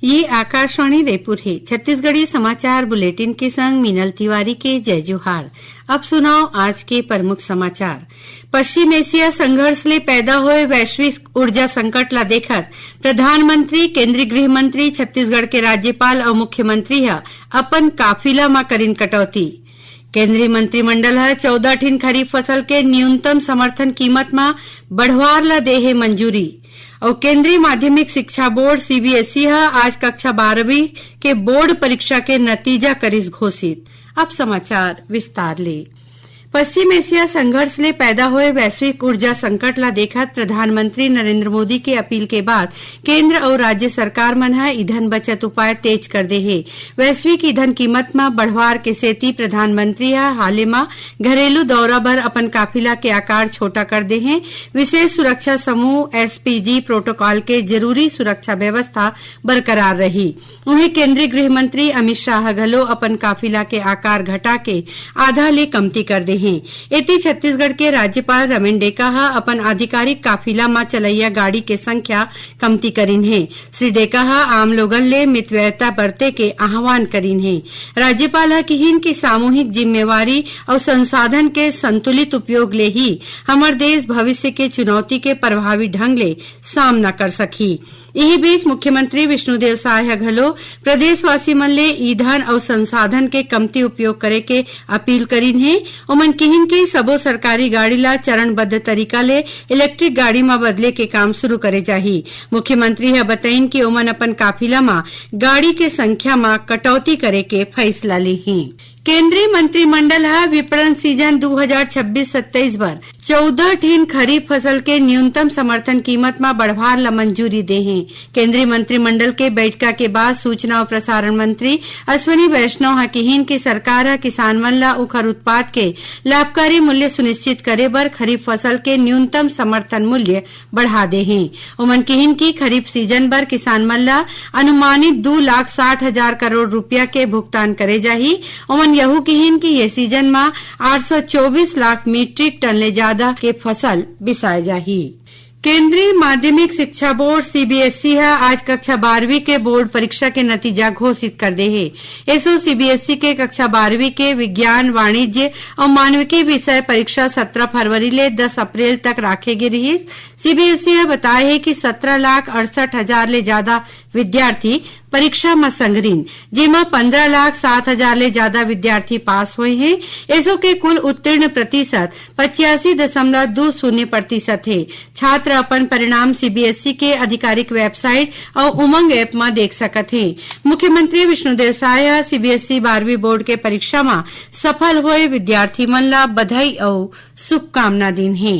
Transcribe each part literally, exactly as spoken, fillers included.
ये आकाशवाणी रायपुर हे। छत्तीसगढ़ी समाचार बुलेटिन के संग मीनल तिवारी के जय जोहार। अब सुनव आज के प्रमुख समाचार। पश्चिम एशिया संघर्ष ले पैदा होए वैश्विक ऊर्जा संकट ला देखत प्रधानमंत्री, केंद्रीय गृह मंत्री, छत्तीसगढ़ के राज्यपाल अउ मुख्यमंत्री ह अपन काफिला म करिन कटौती। केंद्रीय मंत्रिमंडल ह चौदह ठिन खरीफ फसल के न्यूनतम समर्थन कीमत म बढ़वार ला दे हे मंजूरी। अउ केंद्रीय माध्यमिक शिक्षा बोर्ड, सीबीएसई ह आज कक्षा बारहवीं के बोर्ड परीक्षा के नतीजा करिस घोषित। अब समाचार विस्तार ले। पश्चिम एशिया संघर्ष ले पैदा होए वैश्विक ऊर्जा संकट ला देखत प्रधानमंत्री नरेंद्र मोदी के अपील के बाद केंद्र अउ राज्य सरकार मन ह ईंधन बचत उपाय तेज कर दे हे। वैश्विक ईंधन कीमत म बढ़वार के सेती प्रधानमंत्री ह हाले म घरेलू दौरा बर अपन काफिला के आकार छोटा कर दे हे। विशेष सुरक्षा समूह, एसपीजी प्रोटोकॉल के जरूरी सुरक्षा व्यवस्था बरकरार रही। उहें, केंद्रीय गृह मंत्री अमित शाह घलो अपन काफिला के आकार घटा के आधा ले कमती कर दे हें। एती, छत्तीसगढ़ के राज्यपाल रमेन डेका ह अपन आधिकारिक काफिला म चलइया गाड़ी के संख्या कमती करिन हे। श्री डेका ह आम लोगन ले मितव्ययता बरते के आह्वान करिन हे। राज्यपाल ह किहिन कि सामूहिक जिम्मेवारी अउ संसाधन के संतुलित उपयोग ले ही हमर देश भविष्य के चुनौती के प्रभावी ढंग ले सामना कर सकही। इही बीच, मुख्यमंत्री विष्णुदेव साय ह घलो प्रदेशवासी मन ले ईंधन अउ संसाधन के कमती उपयोग करे के अपील करिन हे। ओमन किहिन कि सबो सरकारी गाड़ी ला चरणबद्ध तरीका ले इलेक्ट्रिक गाड़ी म बदले के काम शुरू करे जाही। मुख्यमंत्री ह बतइन कि ओमन अपन काफिला म गाड़ी के संख्या म कटौती करे के फैसला लिही। केंद्रीय मंत्रिमंडल ह विपणन सीजन दू हजार छब्बीस सत्ताईस बर चौदह ठिन खरीफ फसल के न्यूनतम समर्थन कीमत म बढ़वार ल मंजूरी दे हे। केंद्रीय मंत्रिमंडल के बैठका के बाद सूचना अउ प्रसारण मंत्री अश्विनी वैष्णव ह किहिन कि सरकार ह किसान मन ल उखर उत्पाद के लाभकारी मूल्य सुनिश्चित करे बर खरीफ फसल के न्यूनतम समर्थन मूल्य बढ़ा दे हे। ओमन किहिन कि खरीफ सीजन बर किसान मन ल अनुमानित दू लाख साठ हजार करोड़ रुपया के भुगतान करे जाही। ओमन यहू किहिन कि ये सीजन म आठ सौ चौबीस लाख मीट्रिक टन ले जादा के फसल बिसाए जाही। केंद्रीय माध्यमिक शिक्षा बोर्ड, सीबीएसई ह आज कक्षा बारहवीं के बोर्ड परीक्षा के नतीजा घोषित कर दे हे। एसो सीबीएसई के कक्षा बारहवीं के विज्ञान, वाणिज्य अउ मानविकी विषय परीक्षा सत्रह फरवरी ले दस अप्रैल तक राखे गे रिहिस। सीबीएसई ह बताय हे कि सत्रह लाख अड़सठ हजार ले जादा विद्यार्थी परीक्षा म संघरिन, जेमा पंद्रह लाख सात हजार ले जादा विद्यार्थी पास होए हे। एसो के कुल उत्तीर्ण प्रतिशत पचासी दशमलव दो शून्य प्रतिशत हे। छात्र अपन परिणाम सीबीएसई के आधिकारिक वेबसाइट अउ उमंग ऐप म देख सकत हे। मुख्यमंत्री विष्णुदेव साय ह सीबीएसई बारहवीं बोर्ड के परीक्षा म सफल होए विद्यार्थी मन ल बधाई अउ शुभकामना दीन हे।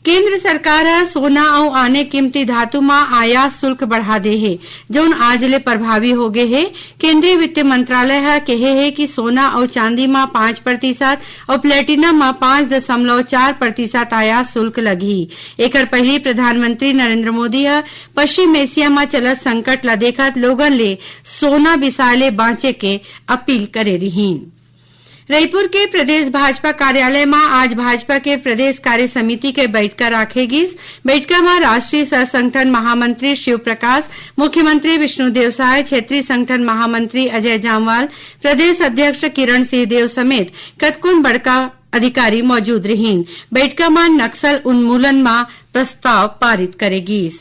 केंद्र सरकार ह सोना अउ आने कीमती धातु म आयात शुल्क बढ़ा दे हे, जउन आज ले प्रभावी हो गे हे। केंद्रीय वित्त मंत्रालय ह केहे हे कि सोना अउ चांदी म पाँच प्रतिशत अउ प्लेटिनम म पाँच दशमलव चार प्रतिशत आयात शुल्क लगही। एकर पहिली प्रधानमंत्री नरेंद्र मोदी ह पश्चिम एशिया म चलत संकट ल देखत लोगन ले सोना बिसाए ले बांचे के अपील करे रिहीन। रईपुर के प्रदेश भाजपा कार्यालय म आज भाजपा के प्रदेश कार्य समिति के बैठका राखे गिस। बैठका म राष्ट्रीय सह संगठन महामंत्री शिव प्रकाश, मुख्यमंत्री विष्णुदेव साय, क्षेत्रीय संगठन महामंत्री अजय जामवाल, प्रदेश अध्यक्ष किरण सिंहदेव समेत कतकोन बड़का अधिकारी मौजूद रिहीन। बैठका म नक्सल उन्मूलन म प्रस्ताव पारित करे गिस।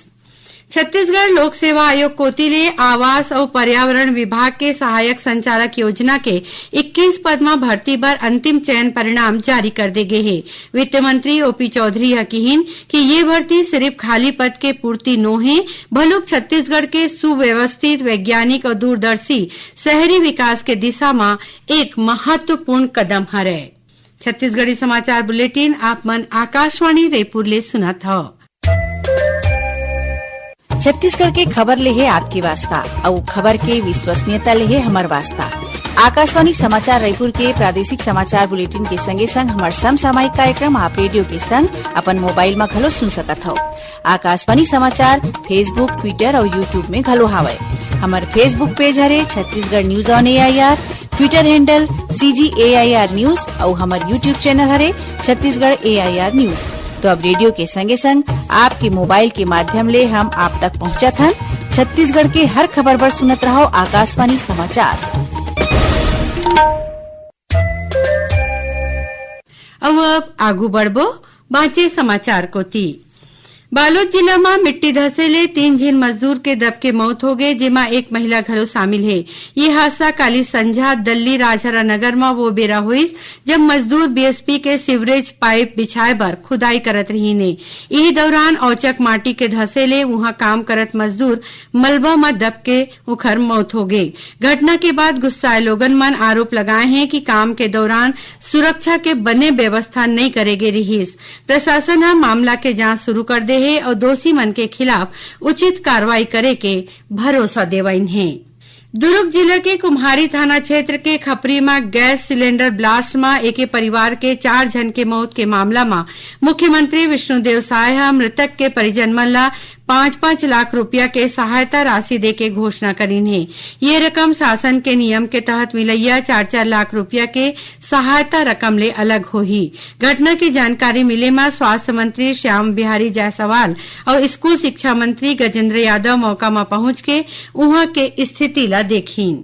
छत्तीसगढ़ लोक सेवा आयोग कोति ले आवास अउ पर्यावरण विभाग के सहायक संचालक योजना के इक्कीस पद म भर्ती बर अंतिम चयन परिणाम जारी कर दे गे हे। वित्त मंत्री ओपी चौधरी ह किहीन कि ये भर्ती सिरिफ खाली पद के पूर्ति नो हे, भलुक छत्तीसगढ़ के सुव्यवस्थित, वैज्ञानिक अउ दूरदर्शी शहरी विकास के दिशा म एक महत्वपूर्ण कदम हरय। छत्तीसगढ़ी समाचार बुलेटिन आप मन आकाशवाणी रायपुर ले सुनत हव। छत्तीसगढ़ के खबर ले हे आपके वास्ता, अउ खबर के विश्वसनीयता ले हे हमर वास्ता। आकाशवाणी समाचार रायपुर के प्रादेशिक समाचार बुलेटिन के संगे संग हमर समसामयिक कार्यक्रम आप रेडियो के संग अपन मोबाइल म घलो सुन सकत हव। आकाशवाणी समाचार Facebook, Twitter अउ YouTube में घलो हावय। हमर Facebook पेज हरे Chhattisgarh news on AIR, Twitter handle CG AIR news अउ हमर YouTube चैनल हरे छत्तीसगढ़ एआईआर न्यूज। तो अब रेडियो के संगे संग आपके मोबाइल के माध्यम ले हम आप तक पहुंचत हन। छत्तीसगढ़ के हर खबर बर सुनत रहव आकाशवाणी समाचार। अउ अब आगू बढ़बो बांचे समाचार कोति। बालोद जिला म मिट्टी धसे ले तीन झिन मजदूर के दब के मौत होगे, जेमा एक महिला घलो शामिल हे। ये हादसा काली संझा दल्ली राजहरा नगर म वो बेरा होइस, जब मजदूर बीएसपी के सीवरेज पाइप बिछाए बर खुदाई करत रहिन हे। इही दौरान औचक माटी के धसे ले उहां काम करत मजदूर मलबा म दब के उखर मौत होगे। घटना के बाद गुस्साए लोगन मन आरोप लगाए हें कि काम के दौरान सुरक्षा के बने व्यवस्था नइ करे गे रिहिस। प्रशासन ह मामला के जांच शुरू कर दे हे अउ दोषी मन के खिलाफ उचित कार्रवाई करे के भरोसा देवाइन हे। दुर्ग जिला के कुम्हारी थाना क्षेत्र के खपरी म गैस सिलेंडर ब्लास्ट म एके परिवार के चार झन के मौत के मामला म मुख्यमंत्री विष्णुदेव साय ह मृतक के परिजन मन ल पाँच पाँच लाख रुपया के सहायता राशि देके घोषणा करिन हे। ये रकम शासन के नियम के तहत मिलइया चार चार लाख रुपया के सहायता रकम ले अलग होही। घटना के जानकारी मिले म स्वास्थ्य मंत्री श्याम बिहारी जायसवाल अउ स्कूल शिक्षा मंत्री गजेंद्र यादव मौका म पहुंच के उहां के स्थिति ल देखिन।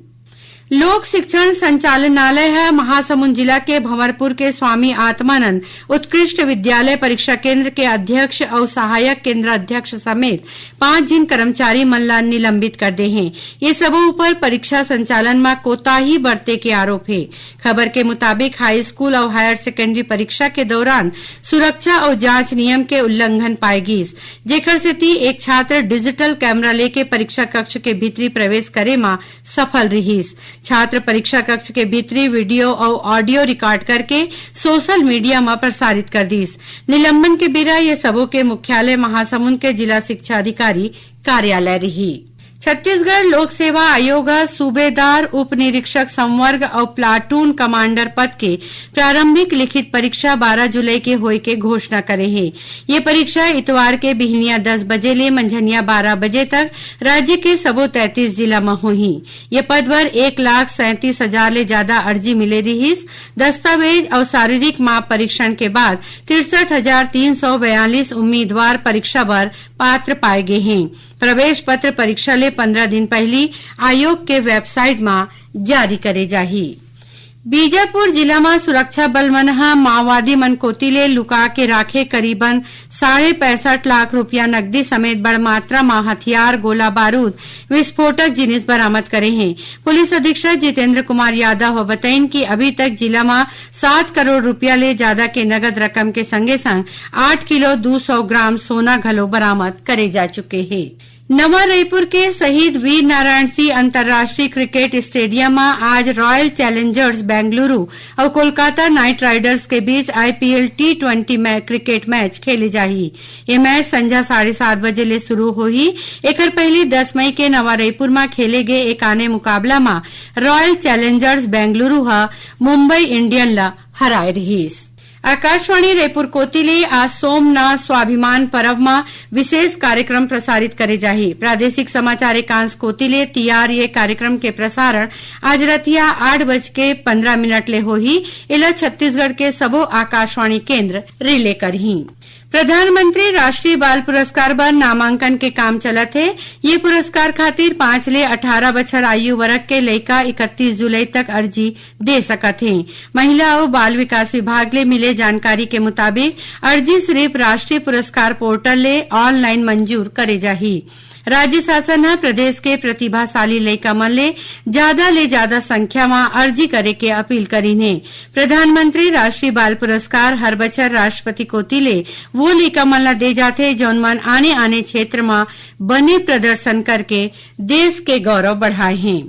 लोक शिक्षण संचालनालय ह महासमुंद जिला के भंवरपुर के स्वामी आत्मानंद उत्कृष्ट विद्यालय परीक्षा केंद्र के अध्यक्ष अउ सहायक केंद्र अध्यक्ष समेत पांच झिन कर्मचारी मन ला निलंबित कर दे हे। ये सबो ऊपर परीक्षा संचालन म कोताही बरते के आरोप हे। खबर के मुताबिक, हाई स्कूल अउ हायर सेकेंडरी परीक्षा के दौरान सुरक्षा अउ जांच नियम के उल्लंघन पाए गीस, जेकर सेती एक छात्र डिजिटल कैमरा लेके परीक्षा कक्ष के भीतरी प्रवेश करे म सफल रिहिस। छात्र परीक्षा कक्ष के भीतरी वीडियो अउ ऑडियो रिकॉर्ड करके सोशल मीडिया म प्रसारित कर दीस। निलंबन के बेरा ये सबो के मुख्यालय महासमुंद के जिला शिक्षा अधिकारी कार्यालय रिही। छत्तीसगढ़ लोक सेवा आयोग ह सूबेदार, उप निरीक्षक संवर्ग अउ प्लाटून कमांडर पद के प्रारंभिक लिखित परीक्षा बारह जुलाई के होय के घोषणा करे हे। ये परीक्षा इतवार के बिहनिया दस बजे ले मंझनिया बारह बजे तक राज्य के सबो तैंतीस जिला म होही। ये पद बर एक लाख सैंतीस हजार ले जादा अर्जी मिले रिहिस। दस्तावेज अउ शारीरिक माप परीक्षण के बाद तिरसठ हजार तीन सौ बयालीस उम्मीदवार परीक्षा बर पात्र पाए गे हें। प्रवेश पत्र परीक्षा ले पंद्रह दिन पहिली आयोग के वेबसाइट म जारी करे जाही। बीजापुर जिला म सुरक्षा बल मन ह माओवादी मन कोति ले लुका के राखे करीबन साढ़े पैंसठ लाख रुपया नकदी समेत बड़ मात्रा म हथियार, गोला बारूद, विस्फोटक जिनिस बरामद करे हे। पुलिस अधीक्षक जितेंद्र कुमार यादव ह बतइन कि अभी तक जिला म सात करोड़ रुपया ले जादा के नगद रकम के संगे संग आठ किलो दू सौ ग्राम सोना घलो बरामद करे जा चुके हे। नवा रईपुर के शहीद वीर नारायण सिंह अंतर्राष्ट्रीय क्रिकेट स्टेडियम म आज रॉयल चैलेंजर्स बेंगलुरु अउ कोलकाता नाइट राइडर्स के बीच आईपीएल टी ट्वेंटी मै-, क्रिकेट मैच खेले जाही। ये मैच संझा साढ़े सात बजे ले शुरू होही। एकर पहिली दस मई के नवा रईपुर म खेले गे एक आने मुकाबला म रॉयल चैलेंजर्स बेंगलुरु ह मुंबई इंडियन ल हराए रिहिस। आकाशवाणी रईपुर कोति ले आज सोमनाथ स्वाभिमान परब म विशेष कार्यक्रम प्रसारित करे जाही। प्रादेशिक समाचार एकांश कोति ले तियार ये कार्यक्रम के प्रसारण आज रतिया आठ बज के पंद्रह मिनट ले होही। एला छत्तीसगढ़ के सबो आकाशवाणी केंद्र रिले करही। प्रधानमंत्री राष्ट्रीय बाल पुरस्कार बर नामांकन के काम चलत हे। ये पुरस्कार खातिर पाँच ले अठारह बछर आयु वर्ग के लइका इकतीस जुलाई तक अर्जी दे सकत हे। महिला अउ बाल विकास विभाग ले मिले जानकारी के मुताबिक, अर्जी सिरिफ राष्ट्रीय पुरस्कार पोर्टल ले ऑनलाइन मंजूर करे जाही। राज्य शासन ह प्रदेश के प्रतिभाशाली लइका मन ले जादा ले जादा संख्या म अर्जी करे के अपील करिन हे। प्रधानमंत्री राष्ट्रीय बाल पुरस्कार हर बछर राष्ट्रपति कोति ले वो लइका मन ल दे जाथे, जौन मन आने-आने क्षेत्र म बने प्रदर्शन करके देश के गौरव बढ़ाए हें।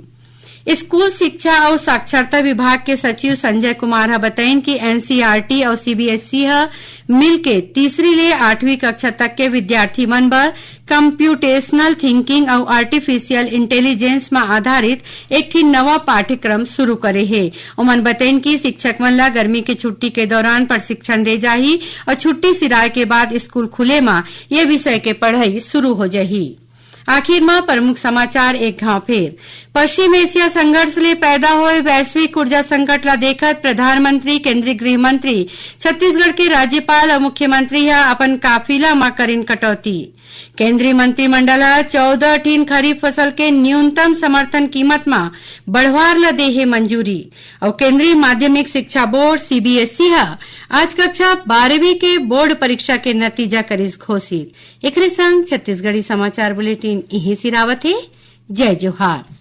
स्कूल शिक्षा अउ साक्षरता विभाग के सचिव संजय कुमार ह बतइन कि एनसीईआरटी अउ सीबीएसई ह मिलके तीसरी ले आठवीं कक्षा तक के विद्यार्थी मन बर कंप्यूटेशनल थिंकिंग अउ आर्टिफिशियल इंटेलिजेंस म आधारित एक ठिन नवा पाठ्यक्रम शुरू करे हे। ओमन बतइन कि शिक्षक मन ल गर्मी के छुट्टी के दौरान प्रशिक्षण दे जाही अउ छुट्टी सिराए के बाद स्कूल खुले म ये विषय के पढ़ई शुरू हो जाही। आखिर म प्रमुख समाचार एक घांव फेर। पश्चिम एशिया संघर्ष ले पैदा होए वैश्विक ऊर्जा संकट ला देखत प्रधानमंत्री, केंद्रीय गृह मंत्री, छत्तीसगढ़ के राज्यपाल अउ मुख्यमंत्री ह अपन काफिला म करिन कटौती। केंद्रीय मंत्रिमंडल ह चौदह ठिन खरीफ फसल के न्यूनतम समर्थन कीमत म बढ़वार ल दे हे मंजूरी। अउ केंद्रीय माध्यमिक शिक्षा बोर्ड, सीबीएसई, ह आज कक्षा बारहवीं के बोर्ड परीक्षा के नतीजा करिस घोषित। एकरे संग छत्तीसगढ़ी समाचार बुलेटिन इहीं सिरावत हे। जय जोहार।